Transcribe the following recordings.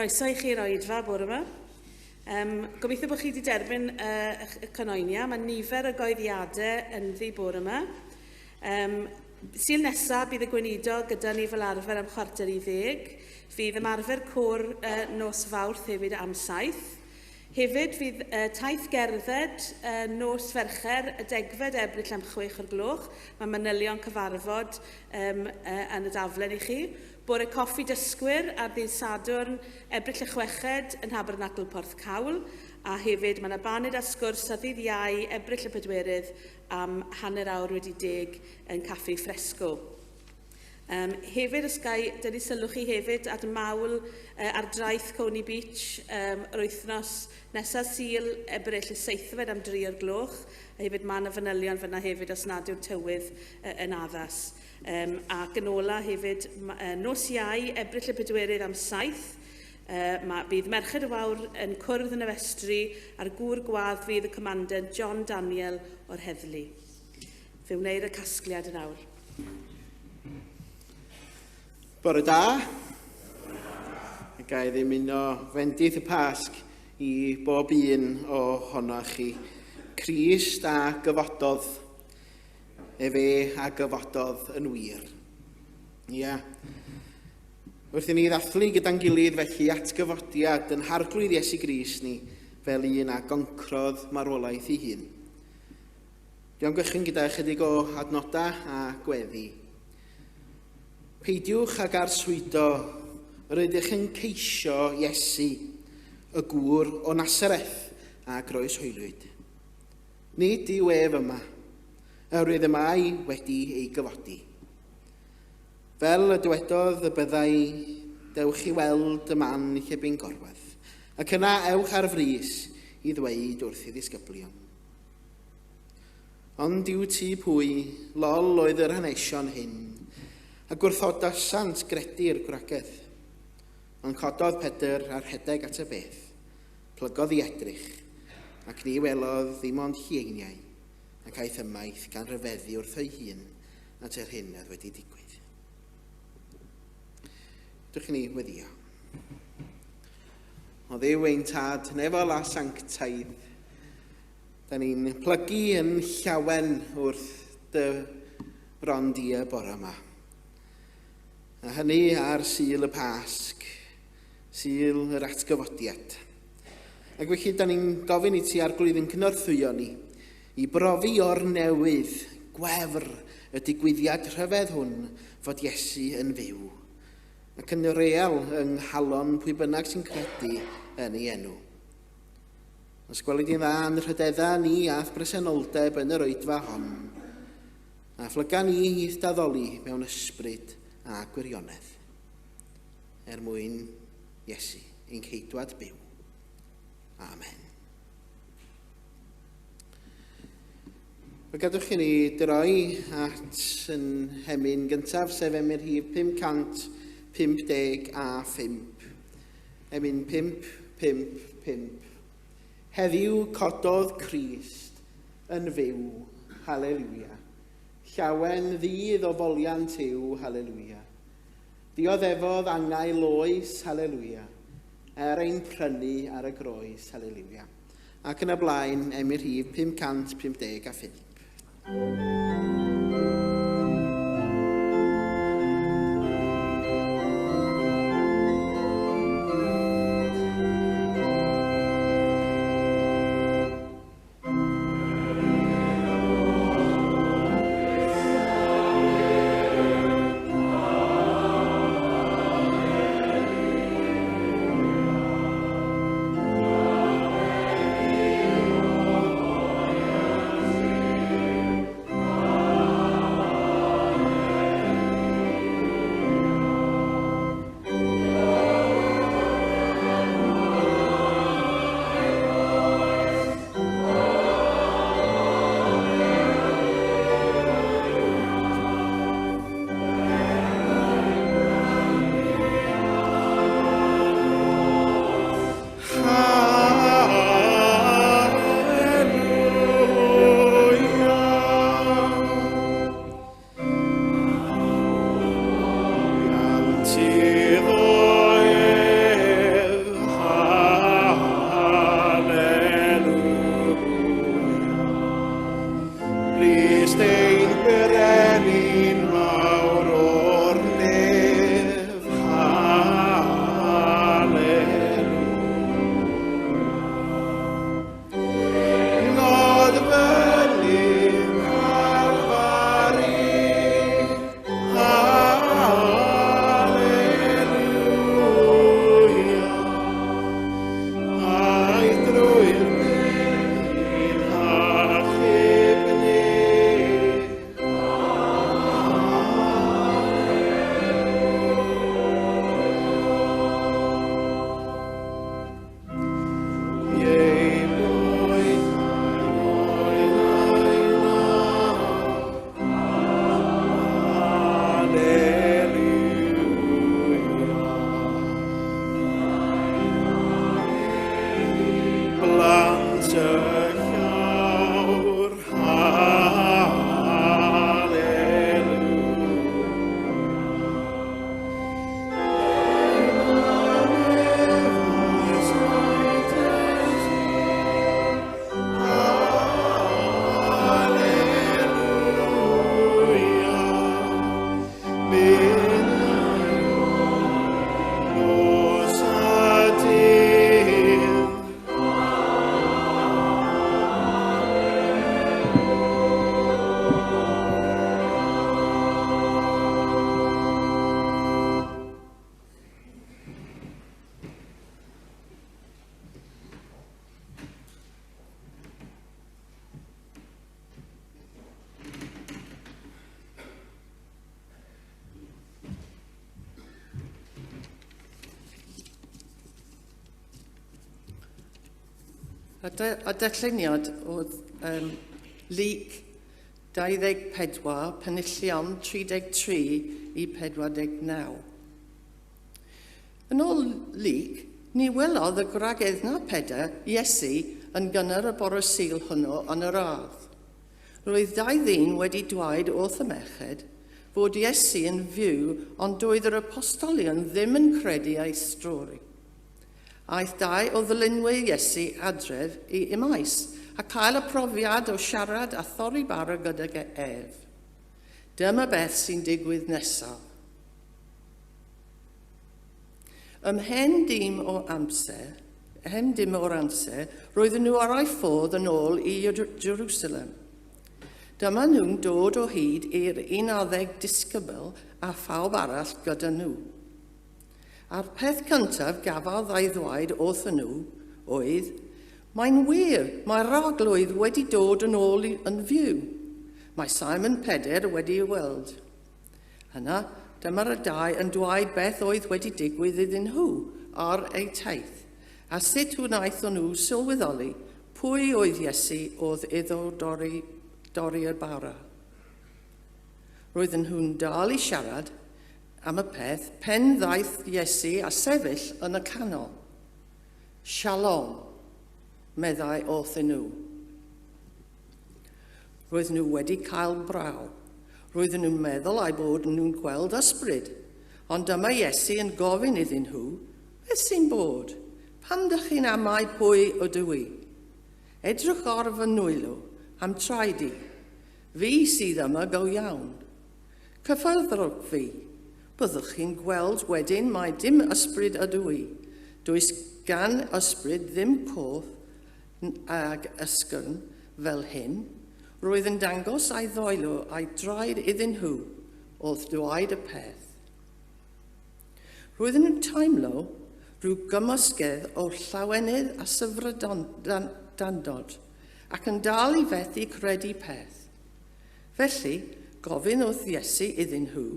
Croeso i chi'r oedfa bore yma. Gobeithio bod chi wedi derbyn y canoenia. Mae nifer o goeddiadau ynddi bore yma. Sul nesaf bydd y gweinidog gyda ni fel arfer am 9:15. Fydd ymarfer côr nos Fawrth hefyd am 7. Hefyd fydd taith gerdded nos Fercher y 10fed Ebrill am 6 o'r gloch. Mae manylion cyfarfod yn y daflen i chi. Bore coffi dysgwyr ar ddydd Sadwrn, Ebrill y 6fed yn Nhabernacl Porthcawl, a hefyd mae yna baned a sgwrs ar ddydd Iau, Ebrill y 4 am 10:30 yn Caffi Fresco. Hefyd, os ga i dynnu sylw chi hefyd at mawl ar draeth Coney Beach yr wythnos nesaf Sul, Ebrill y 7fed am 3 o'r gloch. A hefyd mae yna fanylion fyna hefyd os nad yw'r tywydd yn addas. Ac yn ola hefyd, nos Iau, Ebrill y 4 am 7, bydd Merched y Wawr yn cwrdd yn y festri a'r gŵr gwadd fydd y Commandant John Daniel o'r heddlu. Fe wneir y casgliad yn awr. Bore da. Ga i ddymuno fendith y Pasg i bob un ohonoch chi. Crist a gyfododd. Efe a gyfododd yn wir. Ia. Wrth i ni ddathlu gyda'n gilydd felly atgyfodiad yn Harglwydd Iesu Grist ni fel un a goncrodd marwolaeth ei hun. Dwi am gychwyn gyda ychydig o adnodau a gweddi. Peidiwch ag arswydo, rydych yn ceisio Iesu, y gŵr o Nasareth a groeshoelwyd. Nid yw ef yma, oherwydd y mae wedi ei gyfodi. Fel y dywedodd y byddai, dewch i weld y man lle bu'n gorwedd, ac yna ewch ar frys i ddweud wrth ei ddisgyblion. Ond i'w tŷ pwy, lol oedd yr hanesion hyn, a gwrthodasant gredu'r gwragedd. Ond cododd Pedr a rhedeg at y bedd. Plygodd i edrych, ac ni welodd ddim ond llieiniau, ac aeth ymaith gan ryfeddu wrtho'i hun at yr hyn oedd wedi digwydd. Dwch i ni weddio. O Dduw ein tad, nefol a sanctaidd, da ni'n plygu yn llawen wrth dy bron di y bore yma. A hynny ar Sul y Pasg, Sul yr Atgyfodiad. Ac felly, da ni'n gofyn i ti Arglwydd yn cynorthwyo ni i brofi o'r newydd gwefr y digwyddiad rhyfedd hwn fod Iesu yn fyw ac yn real yng nghalon pwy bynnag sy'n credu yn ei enw. Os gweli di'n dda yn rhydedda ni a'th bresenoldeb yn yr oedfa hon, a phlyga ni i'th daddoli mewn ysbryd a gwirionedd. Er mwyn Iesu, ein ceidwad byw. Amen. Fe gadwch i ni droi at yn hemyn gyntaf, sef emyn rhif 555. Emyn 555. Heddiw cododd Crist yn fyw. Haleluia. Llawen ddydd o foliant yw. Haleluia. Dioddefodd angau loes, haleluia, er ein prynu ar y groes, haleluia. Ac yn y blaen, emyn rhif 555. A darlleniad oedd Luc 24, penillion 33 i 49. Yn ôl Luc, ni welodd y gwragedd na Pedr Iesu yn gynnar y bore Sul hwnnw yn yr ardd. Roedd dau ddyn wedi dweud wrth y merched fod Iesu yn fyw ond doedd yr apostolion ddim yn credu ei stori. Aeth dau o ddilynwyr Iesu adref i Emmaus a cael y profiad o siarad a thorri bara gydag ef. Dyma beth sy'n digwydd nesaf. Ymhen dim o amser, hen dim o'r amser, roedden nhw ar eu ffordd yn ôl i Jerusalem. Dyma nhw'n dod o hyd i'r 11 disgybl a phawb arall gyda nhw. A'r peth cyntaf gafodd ei ddweud wrthyn nhw oedd, Mae'n wir, mae'r Arglwydd wedi dod yn ôl yn fyw. Mae Simon Pedr wedi ei weld. Yna, dyma'r dau yn dweud beth oedd wedi digwydd iddyn nhw ar eu taith, a sut wnaethon nhw sylweddoli pwy oedd Iesu oedd iddo dorri, dorri'r bara. Roedden nhw'n dal i siarad am y peth pen ddaeth Iesu a sefyll yn y canol. Shalom, meddai wrthyn nhw. Roedden nhw wedi cael braw. Roedden nhw'n meddwl eu bod nhw'n gweld ysbryd. Ond dyma Iesu yn gofyn iddyn nhw, beth sy'n bod? Pam dych chi'n amau pwy ydw i? Edrych ar fy nwylo, a'm traed i. Fi sydd yma go iawn. Cyffyrddwch fi. Byddwch chi'n gweld wedyn mai dim ysbryd ydw i. Does gan ysbryd ddim corff ag ysgwrn fel hyn. Roedd yn dangos ei ddwylo a'i draed iddyn nhw wrth ddweud y peth. Roedden nhw'n teimlo rhyw gymysgedd o llawenydd a syfrdandod, ac yn dal i fethu credu peth. Felly, gofyn wrth Iesu iddyn nhw,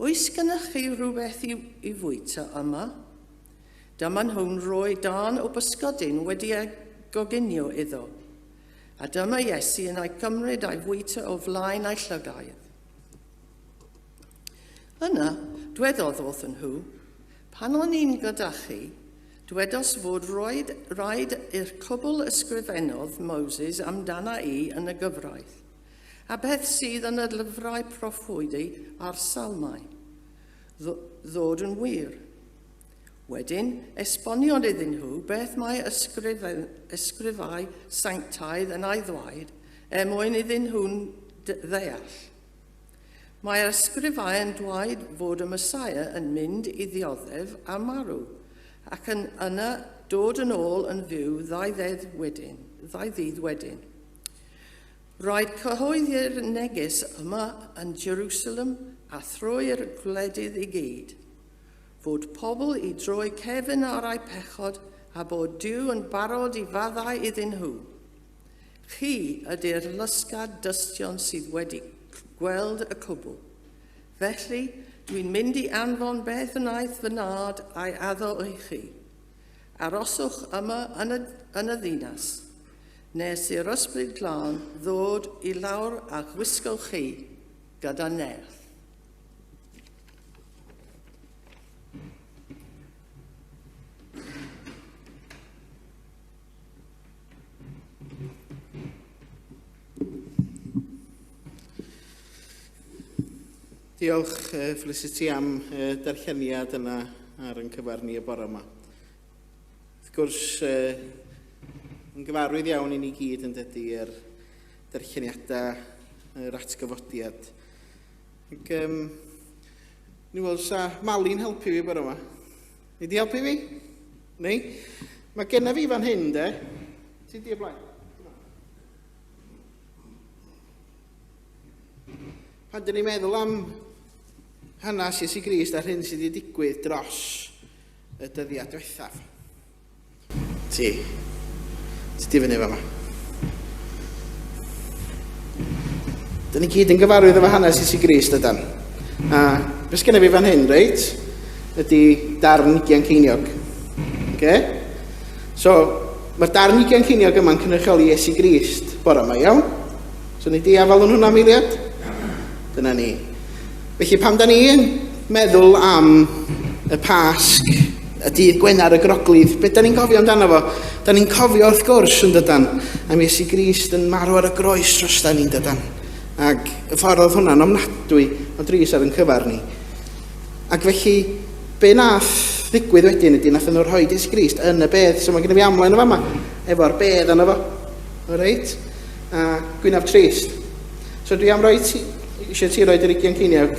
Oes gennych chi rhywbeth i, i fwyta yma? Dyma nhw'n rhoi darn o bysgodyn wedi ei goginio iddo. A dyma Iesu yn ei gymryd a'i fwyta o flaen ei llygaid. Yna, dwedodd wrthyn nhw, Pan o'n i'n gyda chi, dwedos fod roed, rhaid i'r cwbl ysgrifennodd Moses amdana i yn y gyfraith, a beth sydd yn y lyfrau proffwydi a'r salmau, ddod yn wir. Wedyn, esboniodd iddyn nhw beth mae ysgrifau sanctaidd yn ei ddweud er mwyn iddyn nhw'n ddeall. Mae'r ysgrifau yn dweud fod y Messiah yn mynd i ddioddef a marw, ac yn yna dod yn ôl yn fyw ddau ddydd wedyn. Ddau ddydd wedyn. Rhaid cyhoeddi'r neges yma yn Jerusalem a thrwy'r gwledydd i gyd, fod pobl i droi cefn ar eu pechod a bod Duw yn barod i faddau iddyn nhw. Chi ydy'r lysgad dystion sydd wedi gweld y cwbl. Felly, dwi'n mynd i anfon beth wnaeth fy nhad a'i addo i chi. Aroswch yma yn y, yn y ddinas, nes i'r Ysbryd Glân ddod i lawr a gwisgo chi gyda nerth. Diolch, Felicity, am darlleniad yna ar yn cyfer ni y bore yma. Wrth gwrs, yn gyfarwydd iawn i ni gyd yn dydy yr darlleniadau, yr atgyfodiad. Ac, ni weld sa Mali'n helpu fi bore yma. Ni di helpu fi? Neu? Mae genna fi fan hyn, de. Ti di y blaen? Pan dyn ni'n meddwl am hanes Iesu Grist a'r hyn sydd wedi digwydd dros y dyddiau diwethaf. Ti. Ti di fyny fama. Dyn ni gyd yn gyfarwydd efo hanes Iesu Grist, ydan. A beth sgenna fi fan hyn, reit, ydy darn ugian ceiniog. Okay? So, mae'r darn 20 ceiniog yma'n cynrychioli Iesu Grist bore yma, iawn? So ni di afal yn hwnna miliad? Dyna ni. Felly pam da ni yn meddwl am y Pasg, y dydd Gwener, y Groglith, beth da ni'n cofio amdano fo? Da ni'n cofio wrth gwrs yn dydan, am Iesu Grist yn marw ar y groes dros da ni'n dydan. Ac y ffordd oedd hwnna'n ofnadwy o dris ar yn cyfer ni. Ac felly, be nath ddigwydd wedyn ydy, nath nhw rhoi Iesu Grist yn y bedd. So mae gen i fi amlen o fama, efo'r bedd yna fo. Reit? A gwynaf trist. So dwi am roi ti, eisiau ti roed yr 20 ceiniog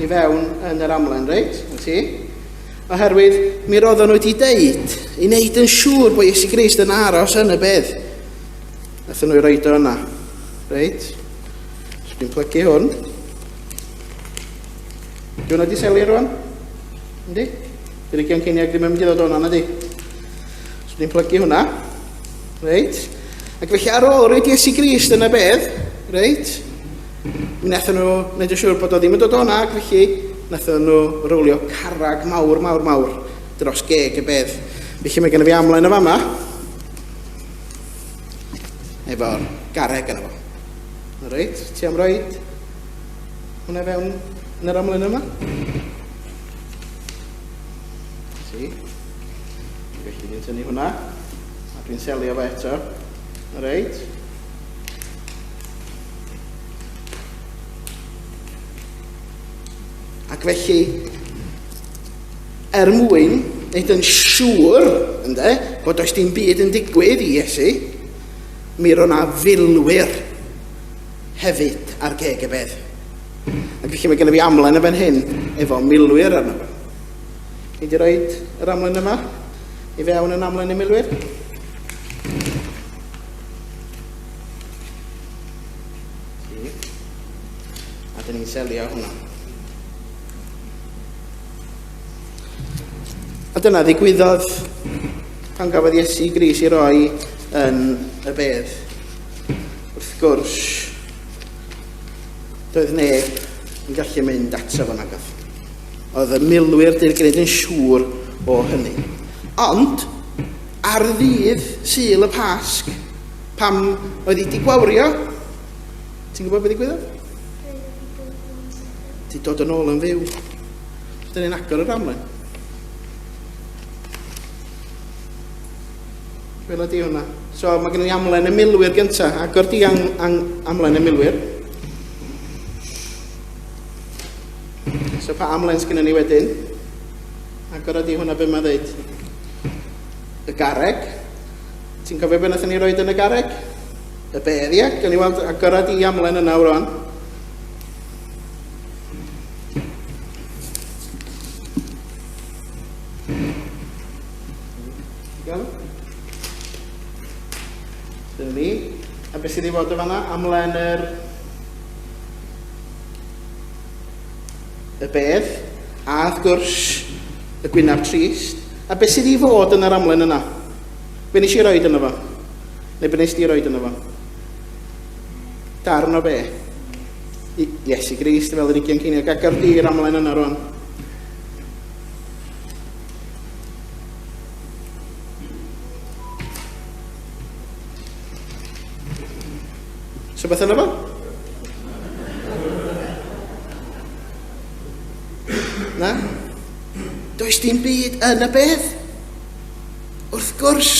i fewn yn yr amlen, reit? Wyt ti? Oherwydd mi roedden nhw wedi deud i wneud yn siŵr bod Iesu Grist yn aros yn y bedd. Nathon nhw roed o yna. Reit? So dwi'n plygu hwn. Di hwnna di selio rwan? Yndi? Di'r 20 ceiniog ddim yn mynd i ddod o'na, na di? So dwi'n plygu hwnna. Reit? Ac felly ar ôl roed Iesu Grist yn y bedd, reit? Mi wnaethon nhw wneud yn siŵr bod o ddim yn dod o'na, ac felly wnaethon nhw rowlio carrag mawr, mawr, mawr dros geg y bedd. Felly mae gennym fi amlen o fama, efo'r garreg yna fo. Reit, ti am roed hwnna fewn yn yr amlen yma? Si. Felly dwi'n tynnu hwnna, a dwi'n selio fo eto. Reit. Ac felly, er mwyn wneud yn siŵr, ynde, bod does dim byd yn digwydd i Iesu, mi roedd 'na filwyr hefyd ar geg y bedd. Ac felly mae gennym fi amlen yn fan hyn efo milwyr arno fo. Ni wedi rhoi yr amlen yma i fewn yn amlen y milwyr. A dyn ni'n selio hwnna. A dyna ddigwyddodd pan gafodd Iesu Grist i roi yn y bedd. Wrth gwrs, doedd neb yn gallu mynd ato fo nag oedd. Oedd y milwyr di'r gwneud yn siŵr o hynny. Ond, ar ddydd Sul y Pasg, pam oedd hi di gwawrio, ti'n gwybod beth ddigwyddodd? Di dod yn ôl yn fyw. Dyn ni'n agor yr amlen. Wela di hwnna. So mae gen i amlen y milwyr gynta. Agor di ang, ang, amlen y milwyr. So pa amlen sgynnon ni wedyn? Agor di hwnna be mae'n dweud. Y garreg. Ti'n cofio be nathon ni roed yn y garreg? Y bedd, ie? Gawn ni weld, agor di amlen yna rwan. Gael? Dyna ni. A beth sydd i fod yn fanna? Amlen yr... y bedd. A wrth gwrs, y gwynaf trist. A beth sydd i fod yn yr amlen yna? Be nes i roed yno fo? Neu be nes di roed yno fo? Darn o be? Iesu Grist, fel yr 20 ceiniog. Agor di'r amlen yna rwan. So beth yna fo? Na? Does dim byd yn y bedd. Wrth gwrs,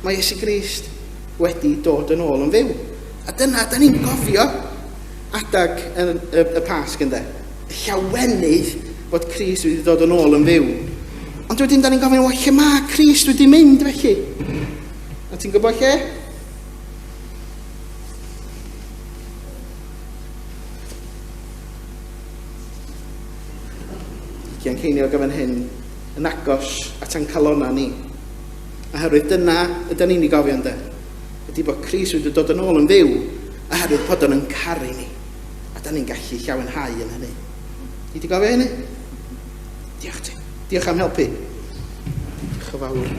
mae Iesu Grist wedi dod yn ôl yn fyw. A dyna, da ni'n gofio adag y, y, y Pasg ynde. Llawenydd bod Crist wedi dod yn ôl yn fyw. Ond wedyn, da ni'n gofyn, wel, lle mae Crist wedi mynd felly? A ti'n gwybod lle? Cian ceiniog o fan hyn yn agos at ein calonna ni. Oherwydd dyna ydy ni'n ei gofio ynde. Ydy bod Crist wedi dod yn ôl yn fyw oherwydd bod o'n yn caru ni. A da ni'n gallu llawenhau yn hynny. Ti wedi gofio hynny? Diolch ti. Diolch am helpu. Diolch yn fawr.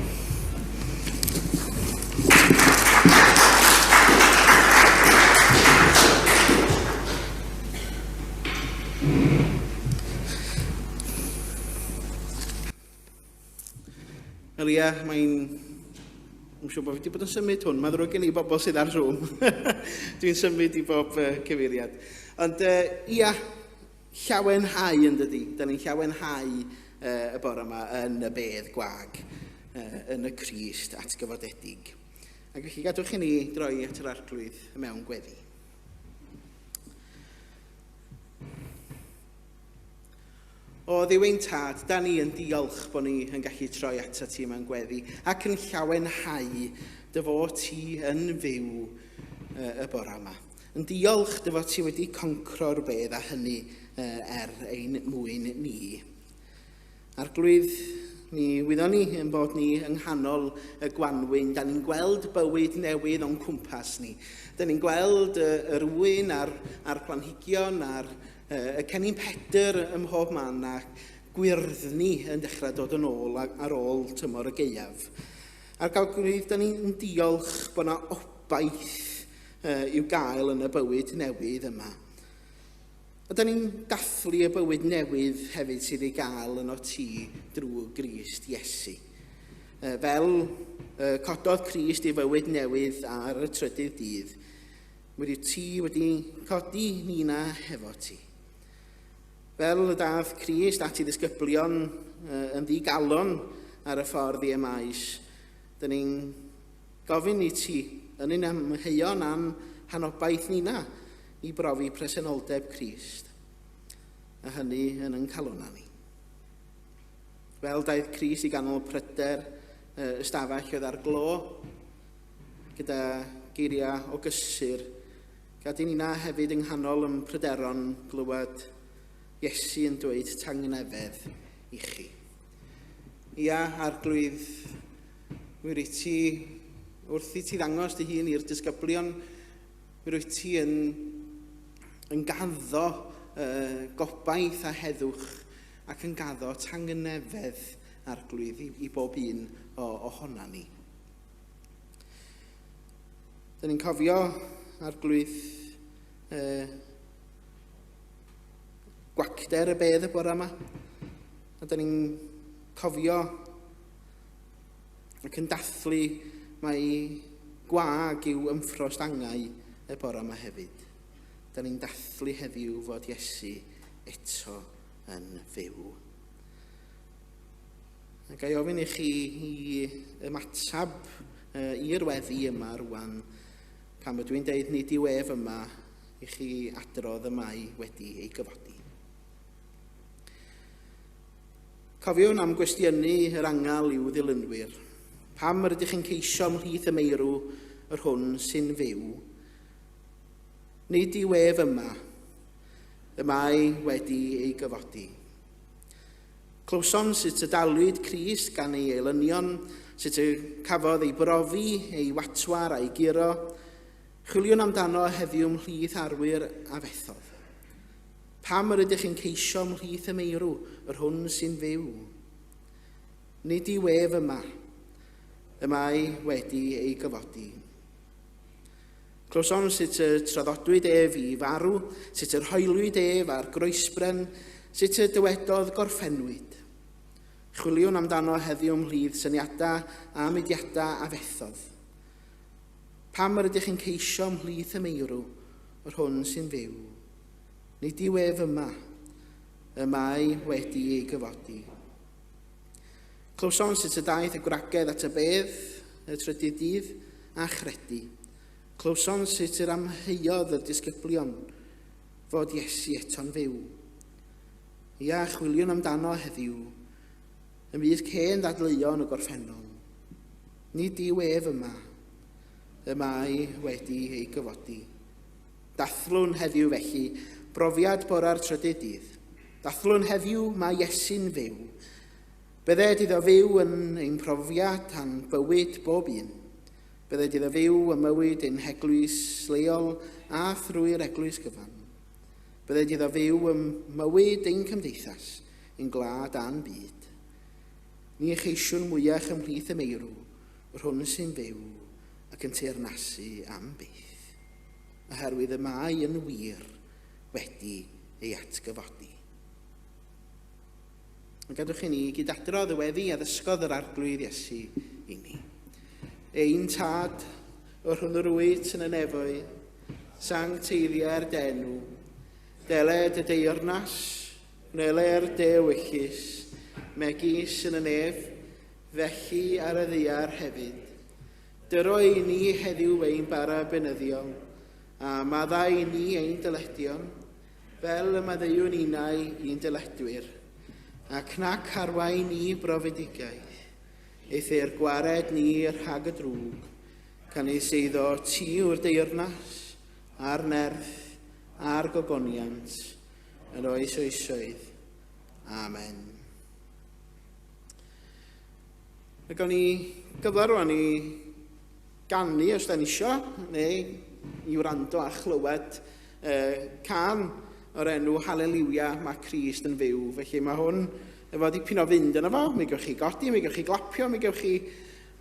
Wel ia, mae'n Dwi'n siŵr bod fi wedi bod yn symud hwn. Mae ddrwg gen i bobl sydd ar Zoom. Dwi'n symud i bob cyfeiriad. Ond ia, llawenhau yn dydy. Da ni'n llawenhau y bore yma yn y bedd gwag, yn y Crist atgyfodedig. Ac felly gadwch i ni droi at yr Arglwydd mewn gweddi. O Dduw ein Tad, da ni yn diolch bod ni yn gallu troi atat ti mewn gweddi ac yn llawenhau dy fod ti yn fyw y bore yma. Yn diolch dy fod ti wedi concro'r bedd a hynny er ein mwyn ni. Arglwydd, mi wyddon ni yn bod ni yng nghanol y gwanwyn. Da ni'n gweld bywyd newydd o'n cwmpas ni. Da ni'n gweld yr ŵyn a'r, a'r planhigion a'r y cennin Pedr ym mhob man a gwyrddni yn dechrau dod yn ôl ar ôl tymor y gaeaf. A'r gael gwneud, da ni'n diolch bod yna obaith i'w gael yn y bywyd newydd yma. A da ni'n dathlu y bywyd newydd hefyd sydd ei gael yno ti drwy Grist Iesu. Fel cododd Crist ei fywyd newydd ar y trydydd dydd, Wedi ti wedi codi nina hefo ti. Fel y dath Crist at ei ddisgyblion yn ddigalon ar y ffordd i Emaus, dyn ni'n gofyn i ti yn ein amheuon a'n hanobaith nina i brofi presenoldeb Crist, a hynny yn ein calonnau ni. Fel daeth Crist i ganol pryder ystafell oedd ar glo, gyda geiriau o gysur. Gad i nina hefyd yng nghanol ym pryderon glywed Iesu yn dweud tangnefedd i chi. Ia, Arglwydd, wir i ti, wrth i ti ddangos dy hun i'r disgyblion, wir wyt ti yn, yn gaddo gobaith a heddwch ac yn gaddo tangnefedd, Arglwydd, i, i bob un o, ohona ni. Dyn ni'n cofio Arglwydd gwacter y bedd y bore yma. A dyn ni'n cofio ac yn dathlu mai gwag yw ymffrost angau y bore yma hefyd. Dyn ni'n dathlu heddiw fod Iesu eto yn fyw. A ga i ofyn i chi i ymateb i'r weddi yma rwan, pan ydw i'n deud nid yw ef yma i chi adrodd y mae wedi ei gyfodi. Cofiwn am gwestiynu yr angel i'w ddilynwyr. Pam yr ydych chi'n ceisio ymhlith y meirw yr hwn sy'n fyw? Nid yw ef yma, y mae wedi ei gyfodi. Clywsom sut y dalwyd Crist gan ei elynion, sut y cafodd ei brofi, ei watwar a'i guro. Chwiliwn amdano heddiw ymhlith arwyr a fethodd. Pam yr ydych chi'n ceisio ymhlith y meirw, yr hwn sy'n fyw? Nid yw ef yma, y mae wedi ei gyfodi. Clywsom sut y traddodwyd ef i farw, sut yr hoelwyd ef ar groesbren, sut y dywedodd gorffennwyd. Chwiliwn amdano heddiw ymhlith syniadau a mudiadau a fethodd. Pam yr ydych chi'n ceisio ymhlith y meirw, yr hwn sy'n fyw? Nid yw ef yma, y mae wedi ei gyfodi. Clywsom sut y daeth y gwragedd at y bedd y trydydd dydd a chredu. Clywsom sut yr amheuodd y disgyblion fod Iesu eto'n fyw. Ia, chwiliwn amdano heddiw, ymysg hen ddadleuon y gorffennol. Nid yw ef yma, y mae wedi ei gyfodi. Dathlwn heddiw felly brofiad bora'r trydydd dydd. Dathlwn heddiw mae Iesu'n fyw. Bydded iddo fyw yn ein profiad a'n bywyd bob un. Bydded iddo fyw ym mywyd ein heglwys leol a thrwy'r eglwys gyfan. Bydded iddo fyw ym mywyd ein cymdeithas, ein gwlad a'n byd. Ni cheisiwn mwyach ymhlith y meirw, yr hwn sy'n fyw ac yn teyrnasu am byth, oherwydd y mae yn wir wedi ei atgyfodi. A gadwch i ni gydadrodd y weddi a ddysgodd yr Arglwydd Iesu i ni. Ein tad, yr hwn yr wyt yn y nefoedd, sancteiddiau'r denw, deled y deyrnas, wneler dewyllys, megis yn y nef, felly ar y ddaear hefyd. Dyro i ni heddiw ein bara beunyddiol, a maddau i ni ein dyledion, fel y maddeuwn ninnau i'n dyledwyr, ac nac arwain ni brofedigaeth, Eithr gwared ni rhag y drwg, canys eiddo ti yw'r deyrnas, a'r nerth, a'r gogoniant, yn oes oesoedd. Amen. Mae gawn ni gyfle rwan i ganu os da ni isio, neu i wrando a chlywed cân o'r enw Haleliwia, mae Crist yn fyw. Felly mae hwn efo dipyn o fynd yno fo. Mi gewch chi godi, mi gewch chi glapio, mi gewch chi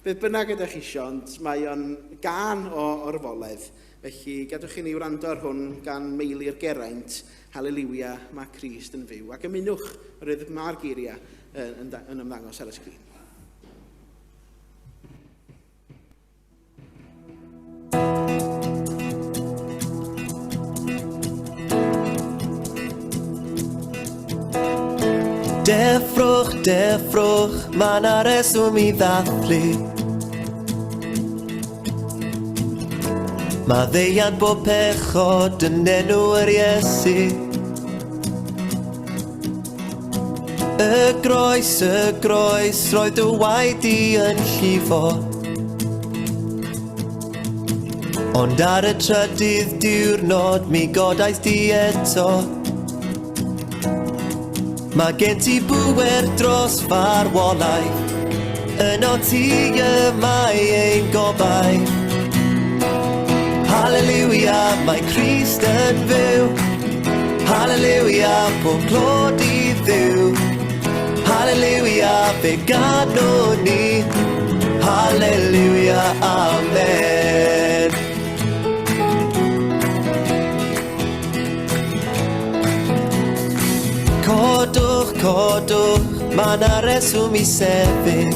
beth bynnag ydych chi isio, ond mae o'n gân o orfoledd. Felly gadwch i ni wrando ar hwn gan Meilir Geraint, Haleliwia, mae Crist yn fyw. Ac ymunwch, oherwydd mae'r geiriau yn, yn, yn ymddangos ar y sgrin. Deffrwch, deffrwch, mae 'na reswm i ddathlu. Mae ddeian bob pechod yn enw yr Iesu. Y groes, y groes, roedd dy waed di yn llifo. Ond ar y trydydd diwrnod mi godais di eto. Mae gen ti bŵer dros farwolaeth, yno ti y mae ein gobaith. Haleliwia, mae Crist yn fyw. Haleliwia, pob clod i Dduw. Haleliwia, fe ganwn ni. Haleliwia, amen. Codwch, codwch, mae 'na reswm i sefyll.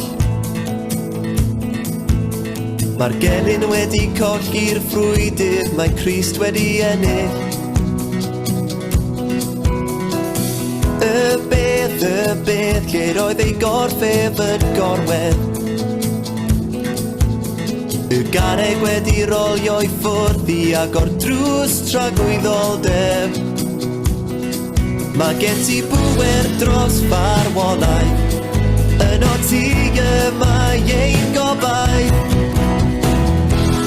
Mae'r gelyn wedi colli'r frwydr, mae Crist wedi ennill. Y bedd, y bedd, lle roedd ei gorff ef yn gorwedd. Y garreg wedi rolio i ffwrdd i agor drws tragwyddoldeb. Mae gen ti bŵer dros farwolaeth, yno ti y mae ein gobaith.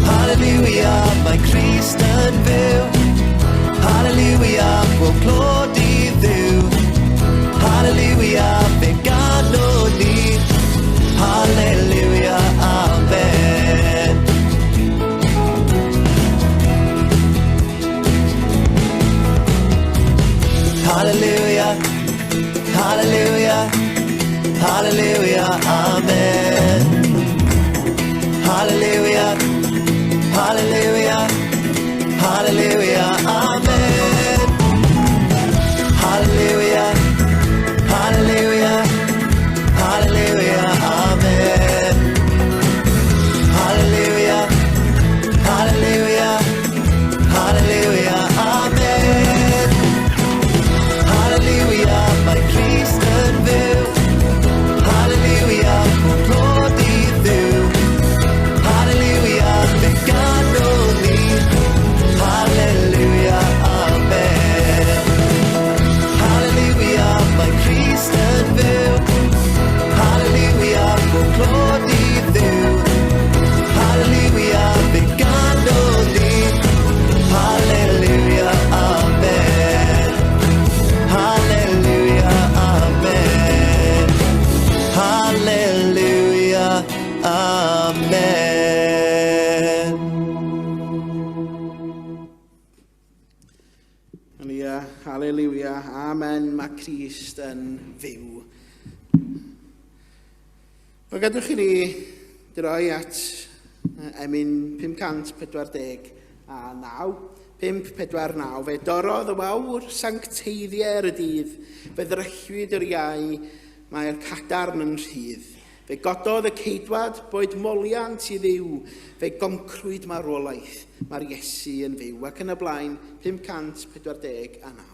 Haleliwia, mae Crist yn fyw. Haleliwia, pob clod i Dduw. Haleliwia, fe ganwn ni. Haleliwia, amen. Hallelujah, hallelujah, hallelujah, amen. Hallelujah, hallelujah, hallelujah, amen. Hallelujah, hallelujah, hallelujah, amen. Hallelujah, hallelujah, hallelujah, amen. Hallelujah, mae Crist yn fyw. Hallelujah, pob clod i Dduw. Hallelujah, fe ganwn ni. Hallelujah, amen. Hallelujah, mae Crist yn fyw. Hallelujah, pob clod i Dduw. Hallelujah, fe ganwn ni. Hallelujah, amen. Hallelujah, amen. Hallelujah, amen. Hallelujah, hallelujah, amen, mae Crist yn fyw. Wel, gadwch i ni droi at emyn 549. 549. Fe dorodd y wawr sancteiddier y dydd, fe ddryllwyd yr iau, mae'r cadarn yn rhydd. Fe gododd y ceidwad boed moliant i Dduw, fe goncrwyd marwolaeth, mae'r Iesu yn fyw, ac yn y blaen 549.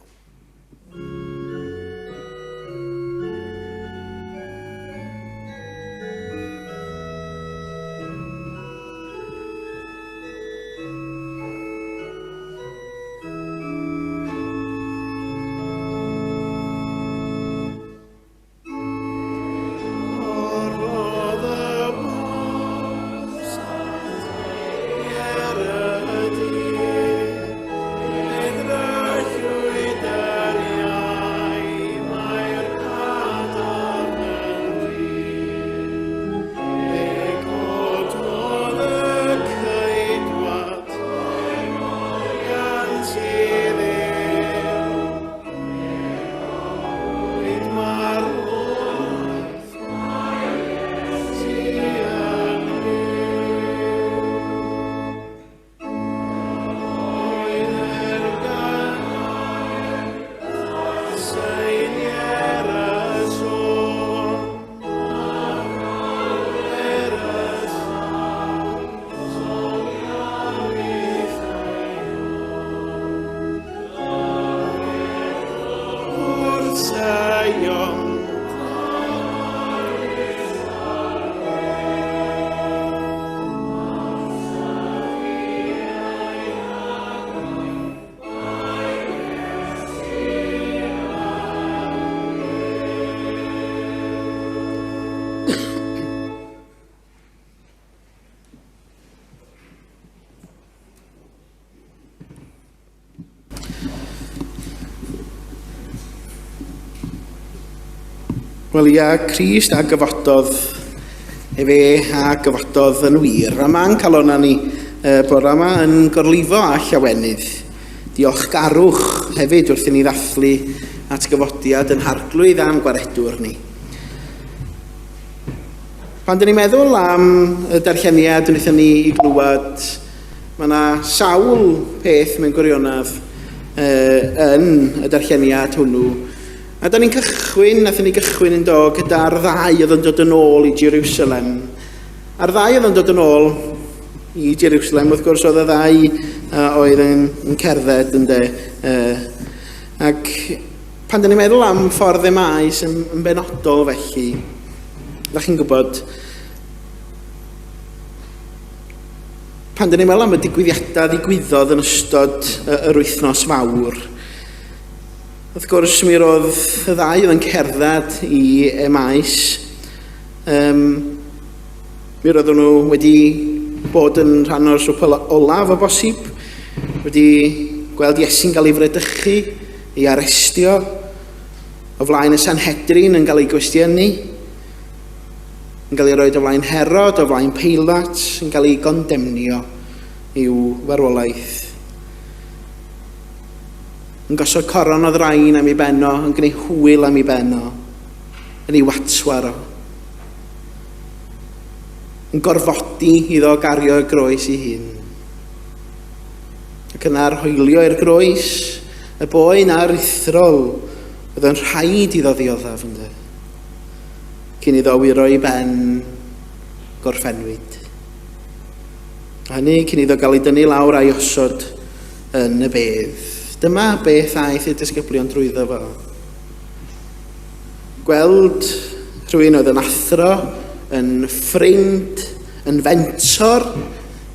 Wel ia, Crist a gyfododd, efe a gyfododd yn wir. A mae'n calon ni e, bore yma yn gorlifo a llawenydd. Diolchgarwch hefyd wrth i ni ddathlu at gyfodiad yn harglwydd a'n gwaredwr ni. Pan dyn ni'n meddwl am y darlleniad wnaethon ni i glywed, mae yna sawl peth mewn gwirionedd uh, yn y darlleniad hwnnw. A da ni'n cychwyn, nathon ni gychwyn yn do, gyda'r ddau oedd yn dod yn ôl i Jerusalem. A'r ddau oedd yn dod yn ôl i Jerusalem, wrth gwrs, oedd y ddau uh, oedd yn, yn cerdded yn de. Uh, ac Pan dyn ni'n meddwl am ffordd Emaus yn, yn benodol felly, da chi'n gwybod, pan dyn ni'n meddwl am y digwyddiadau ddigwyddodd yn ystod yr wythnos fawr, wrth gwrs mi roedd y ddau oedd yn cerdded i Emaus, um, mi roedden nhw wedi bod yn rhan o'r swp olaf o bosib, wedi gweld Iesu'n cael ei fredychu, ei arestio o flaen y Sanhedrin yn cael ei gwestiynu, yn cael ei roed o flaen Herod, o flaen Peilat, yn cael ei gondemnio i'w farwolaeth. Yn gosod coron o ddrain am ei benno, yn gwneud hwyl am ei benno, yn ei watwar o. Yn gorfodi iddo gario y groes ei hun. Ac yna arhoelio i'r groes, y boen aruthrol oedd yn rhaid iddo ddioddef ynddo. Cyn iddo wyro ei ben, gorffennwyd. A hynny cyn iddo gael ei dynnu lawr a'i osod yn y bedd. Dyma beth aeth y disgyblion drwyddo fo. Gweld rhywun oedd yn athro, yn ffrind, yn fentor,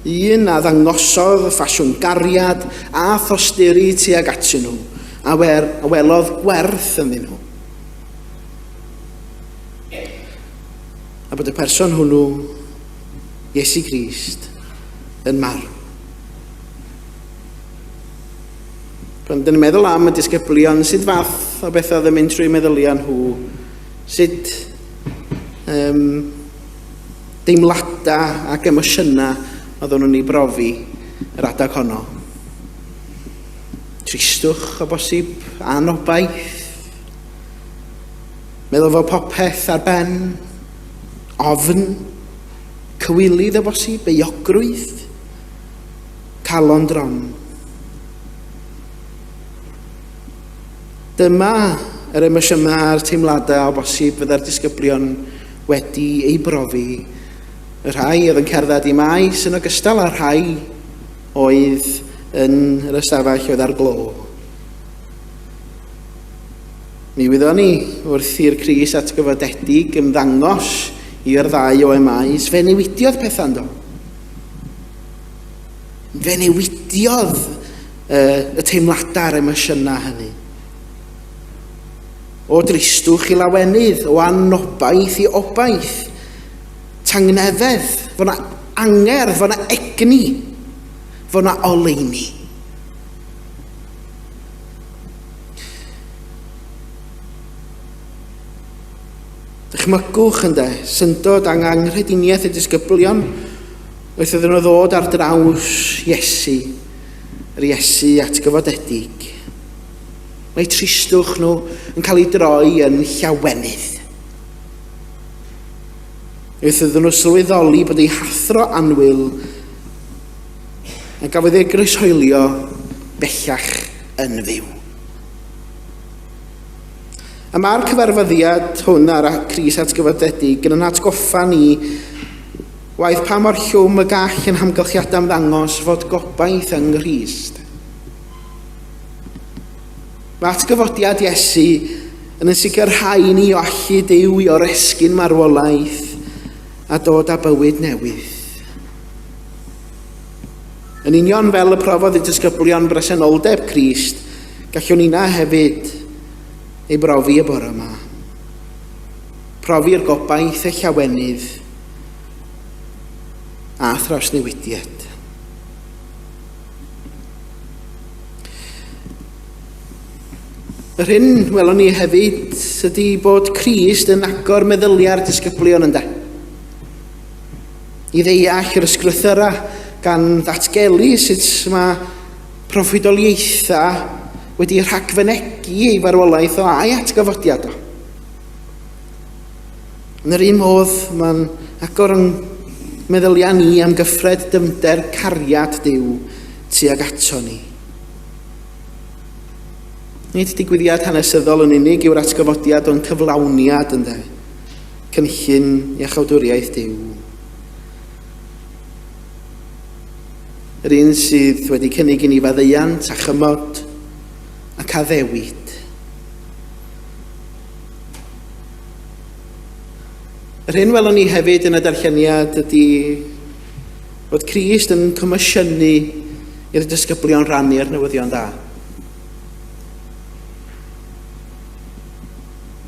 Un a ddangosodd ffasiwn gariad a thosturi tuag atyn nhw, a, wer, a welodd gwerth ynddyn nhw. A bod y person hwnnw, Iesu Grist, yn marw. Pan dyn ni'n meddwl am y disgyblion, sut fath o bethau oedd yn mynd trwy meddyliau nhw, sut um, deimladau ac emosiynau oedden nhw'n ei brofi yr adeg honno. Tristwch o bosib, anobaith, meddwl fod popeth ar ben, ofn, cywilydd o bosib, euogrwydd, calon drom. Dyma yr emosiynau a'r teimladau o bosib fydda'r disgyblion wedi ei brofi. Y rhai oedd yn cerdded i maes yn ogystal â'r rhai oedd yn yr ystafell oedd ar glo. Mi wyddon ni wrth i'r Crist atgyfodedig ymddangos i'r ddau o Emaus, fe newidiodd pethau ynddo. Fe newidiodd y teimladau a'r emosiynau hynny. O dristwch i lawenydd, o anobaith i obaith, tangnefedd, fod na angerdd, fod na egni, fod na oleuni. Dychmygwch ynde, syndod ang anghrediniaeth y disgyblion wrth iddyn nhw ddod ar draws Iesu, yr Iesu atgyfodedig. Mae tristwch nhw yn cael ei droi yn llawenydd. Wrth iddyn nhw sylweddoli bod eu hathro annwyl a gafodd ei groeshoelio bellach yn fyw. A mae'r cyfarfyddiad hwn ar Crist atgyfodedig yn atgoffa ni waeth pa mor llwm y gall yn hamgylchiadau ymddangos fod gobaith yng Nghrist. Mae atgyfodiad Iesu yn yn sicrhau ni o allu Duw i oresgyn marwolaeth a dod â bywyd newydd. Yn union fel y profodd y disgyblion bresenoldeb Crist, gallwn ni'na hefyd ei brofi y bore yma. Profi'r gobaith y llawenydd a thrawsnewidiad. Yr hyn welwn ni hefyd ydy bod Crist yn agor meddyliau'r disgyblion ynde. I ddeall yr ysgrythyrau gan ddatgelu sut mae proffwydoliaethau wedi rhagfynegi ei farwolaeth o a'i atgyfodiad o. Yn yr un modd, mae'n agor yn meddyliau ni am gyffred dyfnder cariad Duw tuag ato ni. Nid digwyddiad hanesyddol yn unig yw'r atgyfodiad ond cyflawniad ynde. Cynllun iachawdwriaeth Duw. Yr un sydd wedi cynnig i ni faddeuant a chymod ac addewid. Yr hyn welwn ni hefyd yn y darlleniad ydy fod Crist yn comisiynu i'r disgyblion rannu'r newyddion da.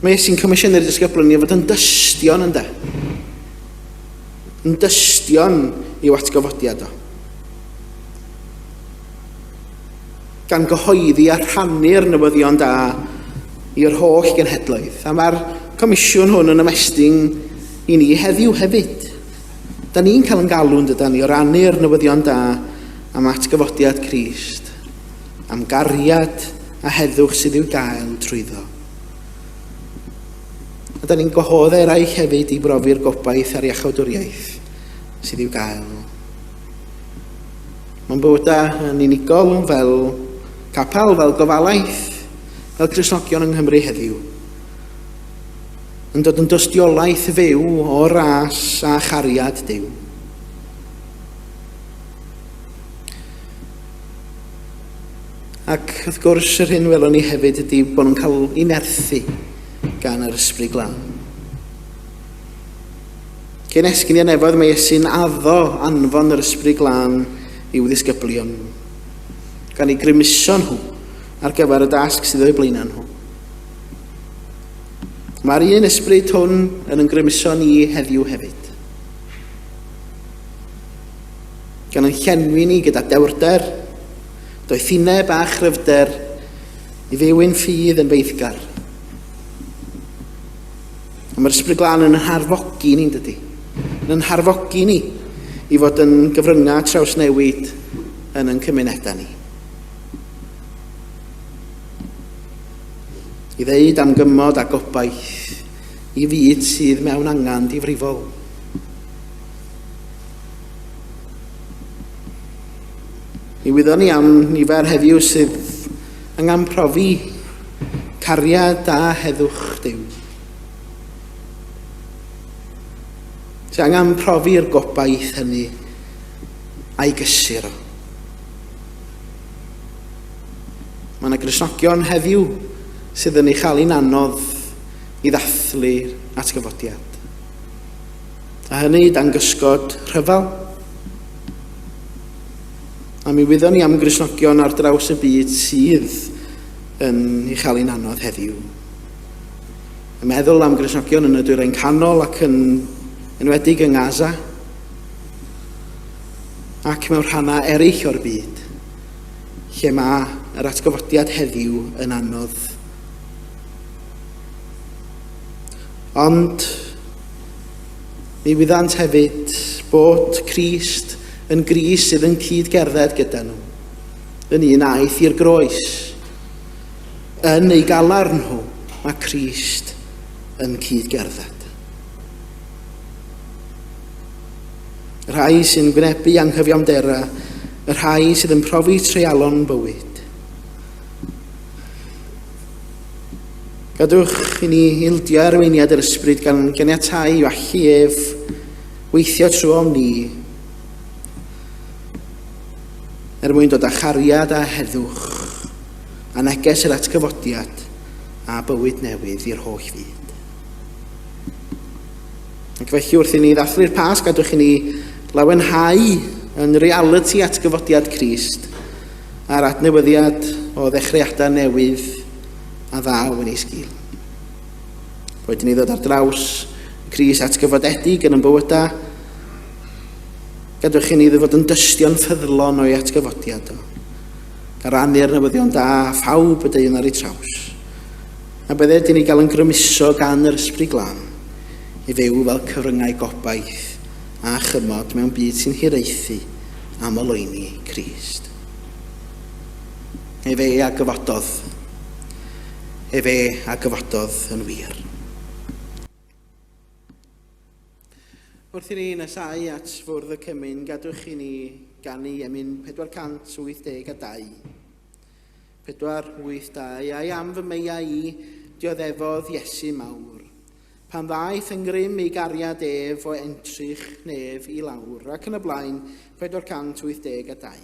Mae Iesu'n comisiynu'r disgyblion i fod yn dystion ynde. Yn dystion i'w atgyfodiad o. Gan gyhoeddi a rhannu'r newyddion da i'r holl genhedloedd. A mae'r comisiwn hwn yn ymestyn i ni heddiw hefyd. Da ni'n cael yn galw yn dydan ni o rannu'r newyddion da am atgyfodiad Crist, am gariad a heddwch sydd i'w gael trwyddo. A da ni'n gwahodd eraill hefyd i brofi'r gobaith a'r iachawdwriaeth sydd i'w gael. Mae'n bywydau yn unigol fel capel, fel gofalaeth, fel Cristnogion yng Nghymru heddiw. Yn dod yn dystiolaeth fyw o ras a chariad Duw. Ac wrth gwrs, yr hyn welwn ni hefyd ydy bod nhw'n cael ei nerthu gan yr Ysbryd Glân. Cyn esgyn i'r nefoedd, mae Iesu'n addo anfon yr Ysbryd Glân i'w ddisgyblion, gan ei grymuso nhw ar gyfer y dasg sydd o'u blaenau nhw. Mae'r un ysbryd hwn yn yn grymuso ni heddiw hefyd. Gan yn llenwi ni gyda dewrder, doethineb a chryfder i fyw'n ffydd yn feiddgar. A mae'r Ysbryd Glân yn harfogi ni'n dydy. Yn harfogi ni i fod yn gyfryngau trawsnewid yn ein cymunedau ni. I ddeud am gymod a gobaith i fyd sydd mewn angen difrifol. Mi wyddon ni am nifer heddiw sydd angen profi cariad a heddwch Duw. Sy'n angen profi'r gobaith hynny a'i gysur o. Mae yna Gristnogion heddiw sydd yn ei chael hi'n anodd i ddathlu'r atgyfodiad. A hynny dan gysgod rhyfel. A mi wyddon ni am Gristnogion ar draws y byd sydd yn ei chael hi'n anodd heddiw. Yn meddwl am Gristnogion yn y Dwyrain Canol ac yn enwedig yng Ngaza ac mewn rhannau eraill o'r byd lle mae yr atgyfodiad heddiw yn anodd. Ond mi wyddant hefyd bod Crist yn Grist sydd yn cyd-gerdded gyda nhw, yn un aeth i'r groes. Yn eu galar nhw, mae Crist yn cyd-gerdded. Y rhai sy'n gwynebu anghyfiawnderau, y rhai sydd yn profi treialon bywyd. Gadwch i ni ildio arweiniad yr ysbryd gan ganiatáu i'w allu ef weithio trwom ni er mwyn dod â chariad a heddwch a neges yr atgyfodiad a bywyd newydd i'r holl fyd. Ac felly wrth i ni ddathlu'r Pasg, gadwch i ni lawenhau yn realiti atgyfodiad Crist a'r adnewyddiad o ddechreuadau newydd a ddaw yn ei sgil. Boed i ni ddod ar draws Crist atgyfodedig yn ein bywydau, gadwch i ni ddod yn dystion ffyddlon o'i atgyfodiad o. Gan rannu'r newyddion da a phawb y deuwn ar ei traws. A bydded i ni gael yn grymuso gan yr Ysbryd Glân i fyw fel cyfryngau gobaith a chymod mewn byd sy'n hiraethu am oleuni Crist. Efe a gyfododd. Efe a gyfododd yn wir. Wrth i ni nesáu at fwrdd y cymun, gadwch i ni ganu emyn 482. 482, ai am fy meiau i, dioddefodd Iesu mawr. Pan ddaeth yng ngrym ei gariad ef o entrych nef i lawr, ac yn y blaen, 482.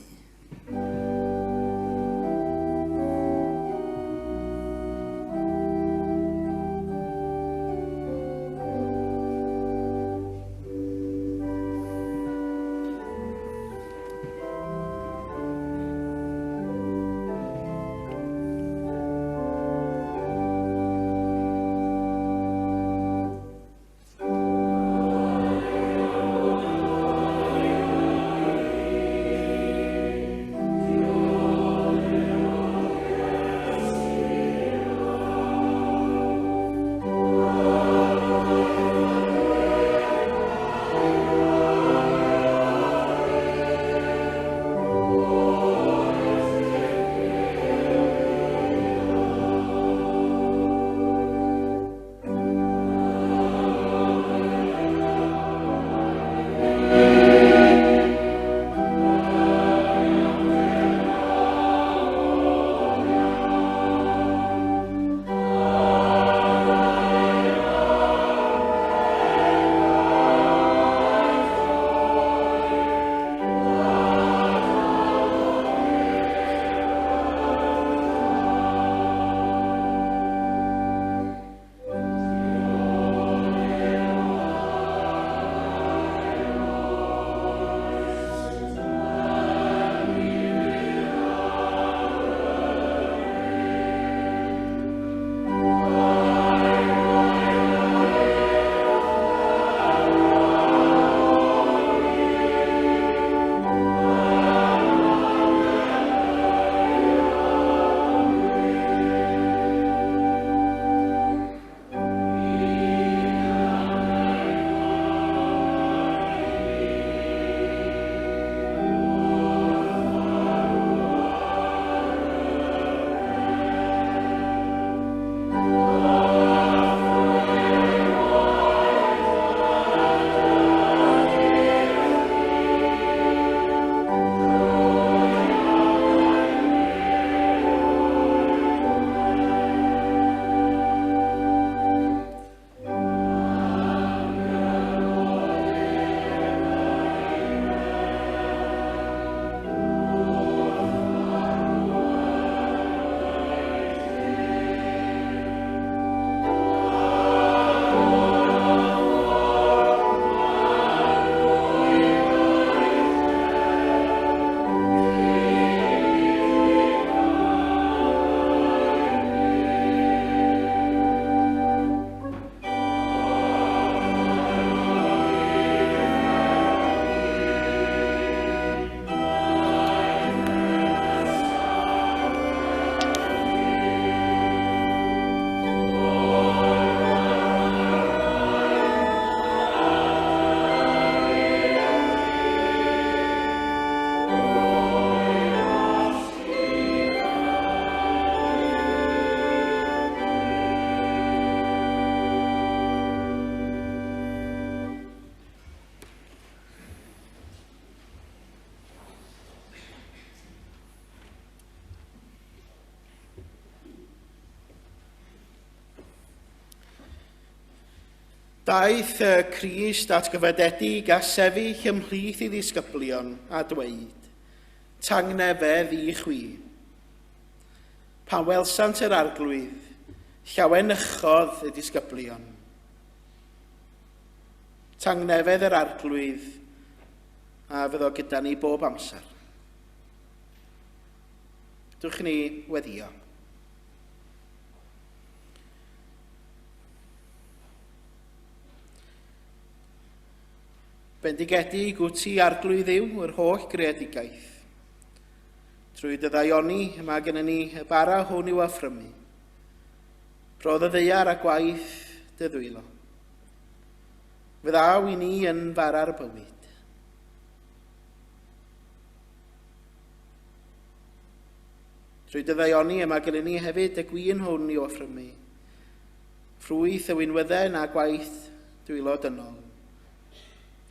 Daeth y Crist atgyfodedig a sefyll ymhlith ei ddisgyblion a dweud, Tangnefedd i chwi. Pan welsant yr arglwydd, llawenychodd y disgyblion. Tangnefedd yr arglwydd a fyddo gyda ni bob amser. Dwch ni weddio. Bendigedig wyt ti, Arglwydd Dduw, yr holl greadigaeth. Trwy dy ddaioni, y mae gennym ni y bara hwn i'w affrymu. Rhodd y ddaear a gwaith dy ddwylo. Fyddaw i ni yn fara'r bywyd. Trwy dy ddaioni, y mae gennym ni hefyd y gwin hwn i'w offrymu. Ffrwyth y winwydden a gwaith dwylo dynol.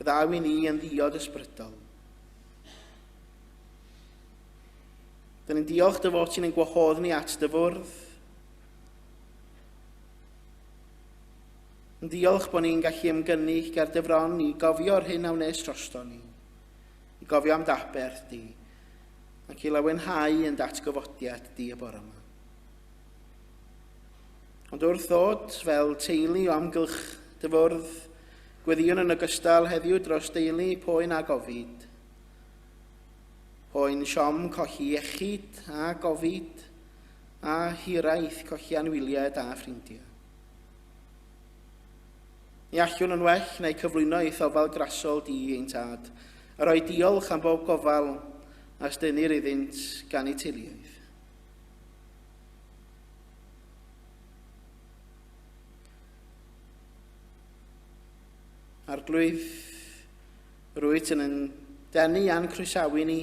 Fyddaw i ni yn ddiod ysbrydol. Dyn ni'n diolch dy fod ti'n ein gwahodd ni at dy fwrdd. Yn diolch bod ni'n gallu ymgynnull ger dy fron i gofio'r hyn a wnes drosto ni, i gofio am d'aberth di, ac i lawenhau yn datgyfodiad di y bore yma. Ond wrth ddod fel teulu o amgylch dy fwrdd, gweddïwn yn ogystal heddiw dros deulu poen a gofid. Poen siom colli iechyd a gofid, a hiraeth colli anwyliaid a ffrindiau. Ni allwn yn well neu cyflwyno i'th ofal grasol di ein tad, a rhoi diolch am bob gofal a stynnir iddynt gan eu teuluoedd. Arglwydd, rwyt yn yn denu a'n croesawu ni,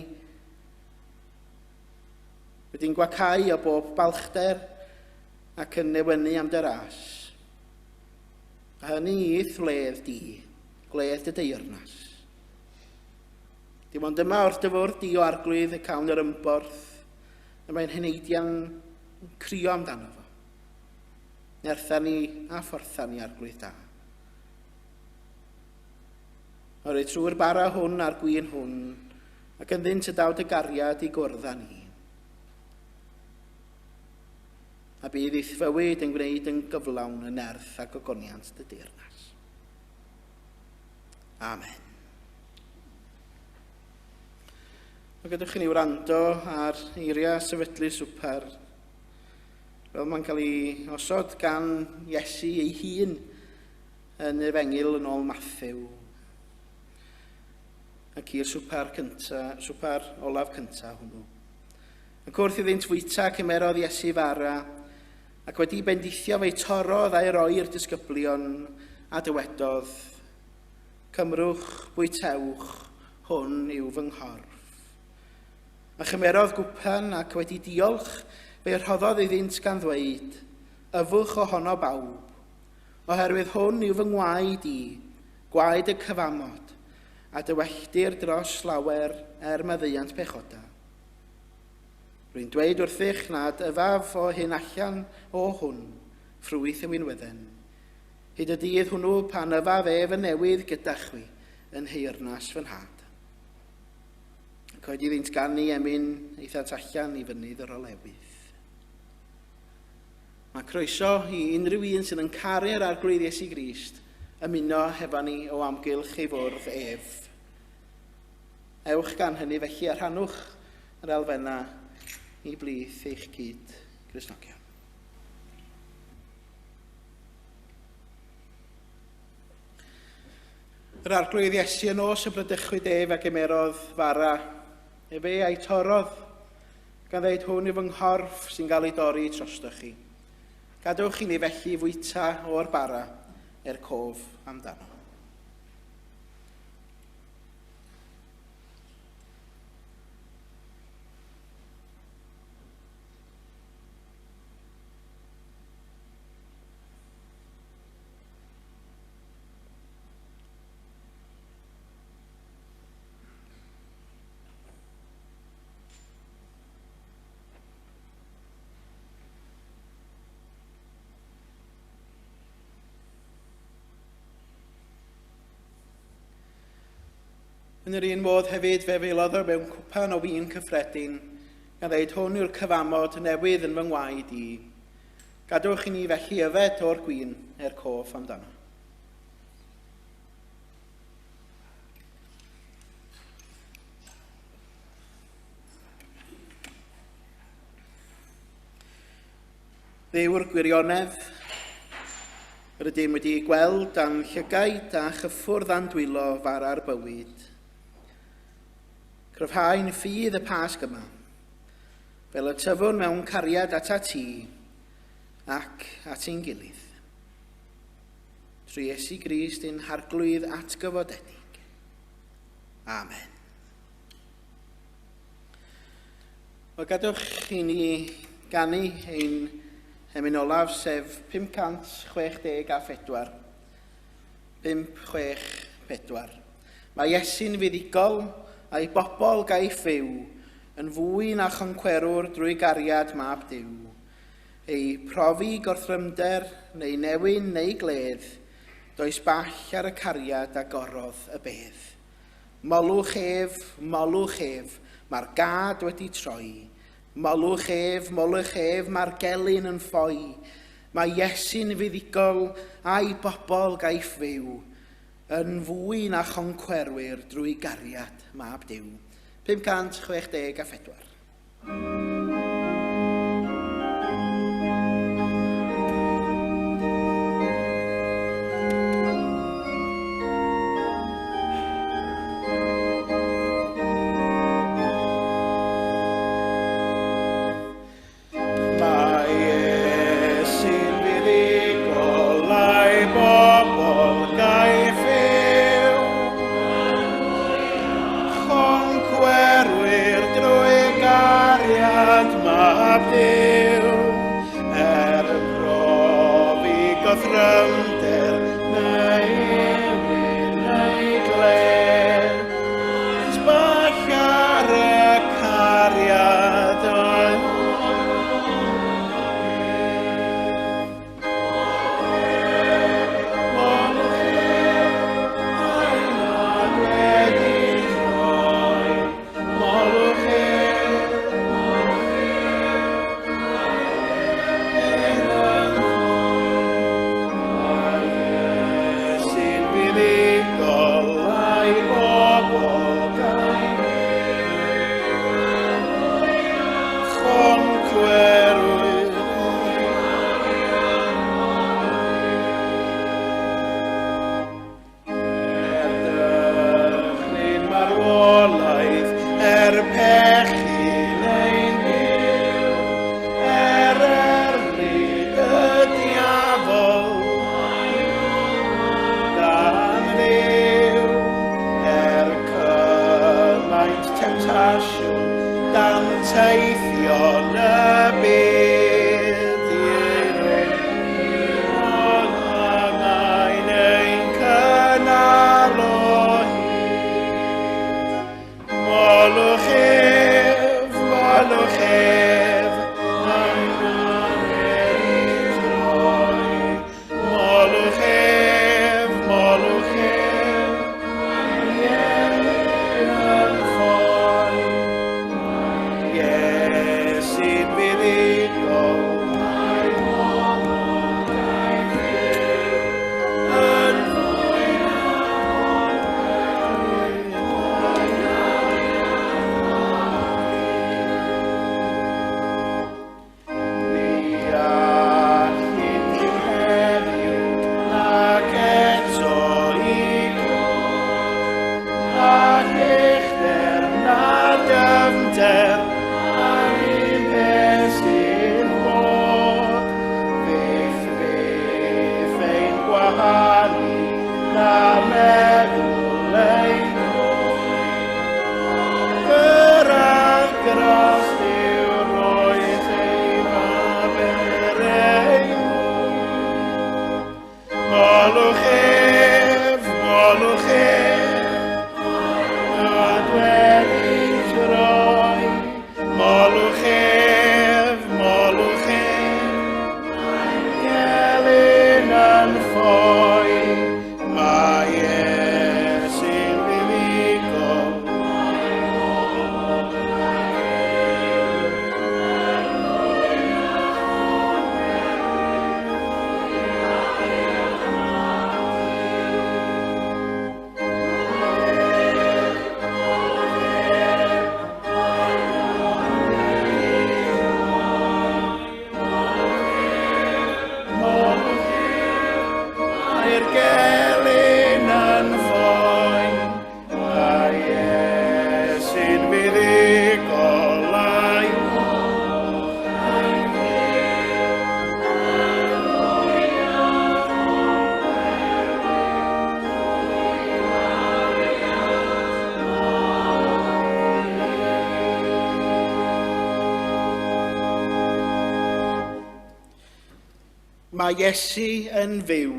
wedi'n gwacau o bob balchder ac yn newynu am dy ras. A hynny i'th wledd di, gwledd dy deyrnas. Dim ond yma wrth dy fwrdd di o arglwydd y cawn yr ymborth y mae'n heneidiau'n crio amdano fo. Nertha ni a phortha ni arglwydd da. Oherwydd trwy'r bara hwn a'r gwin hwn, ac ynddynt y daw dy gariad i gwrdd â ni. A bydd i'th fywyd yn gwneud yn gyflawn y nerth a gogoniant dy deyrnas. Amen. A gadewch i ni wrando ar eiriau sefydlu swper, fel mae'n cael ei osod gan Iesu ei hun yn yr Efengyl yn ôl Mathew. Ac i'r swper cynta, swper olaf cynta hwnnw. Ac wrth iddynt fwyta, cymerodd Iesu fara, ac wedi bendithio fe'i torrodd a'i roi i'r disgyblion, a dywedodd, Cymrwch, bwytewch, hwn yw fy nghorff. A chymerodd gwpan ac wedi diolch, fe rhoddodd iddynt gan ddweud, Yfwch ohono bawb, oherwydd hwn yw fy ngwaed i, gwaed y cyfamod, a dywelltir dros lawer er maddeuant pechoda. Rwy'n dweud wrthych nad yfaf o hyn allan o hwn, ffrwyth y winwydden, Hyd y dydd hwnnw pan yfaf ef yn newydd gyda chwi yn nheyrnas fy nhad. Ac wedi iddynt ganu emyn, aethant allan i fynydd yr olewydd. Mae croeso i unrhyw un sydd yn caru'r Arglwydd Iesu Grist ymuno hefo ni o amgylch ei fwrdd ef. Ewch gan hynny felly a rhannwch yr elfennau i blith eich cyd Gristnogion. Yr arglwydd Iesu y nos y bradychwyd ef a gymerodd fara. Efe a'i torrodd, gan ddeud hwn yw fy nghorff sy'n cael ei dorri trostoch chi. Gadewch i ni felly fwyta o'r bara er cof amdano. Yn yr un modd hefyd fe felodd o mewn cwpan o win cyffredin, gan ddeud hwn yw'r cyfamod newydd yn fy ngwaed i. Gadwch i ni felly yfed o'r gwin er cof amdano. Dduw'r gwirionedd, rydym wedi gweld a'n llygaid a chyffwrdd a'n dwylo fara'r bywyd. Cryfhau'n ffydd y Pasg yma, fel y tyfwn mewn cariad atat ti ac at ein gilydd. Trwy Iesu Grist ein harglwydd atgyfodedig. Amen. Wel, gadewch i ni ganu ein hemyn olaf, sef 564. 564. Mae Iesu'n fuddugol a'i bobl gaiff fyw yn fwy na choncwerwr drwy gariad mab Duw. Ei profi gorthrymder neu newyn neu gledd, does ball ar y cariad a gorodd y bedd. Molwch ef, molwch ef, mae'r gad wedi troi. Molwch ef, molwch ef, mae'r gelyn yn ffoi. Mae Iesu'n fuddugol a'i bobl gaiff fyw yn fwy na choncwerwyr drwy gariad mab Duw. 564. Mae Iesu'n fuddugol a'i bobl gaiff fyw. Concwerwyr drwy gariad. Mae Iesu yn fyw.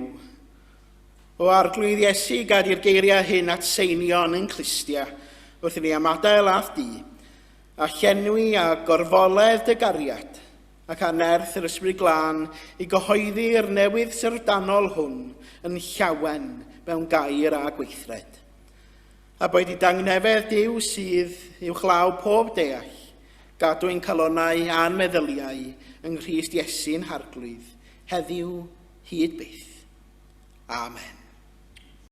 O Arglwydd Iesu, gad i'r geiriau hyn atseinio'n ein clustia wrth i ni ymadael â'th di, a llenwi a gorfoledd dy gariad, ac â nerth yr Ysbryd Glân i gyhoeddi'r newydd syfrdanol hwn yn llawen mewn gair a gweithred. A boed i dangnefedd Duw sydd uwchlaw pob deall, gadw ein calonnau a'n meddyliau yng Nghrist Iesu'n Harglwydd, heddiw hyd byth. Amen.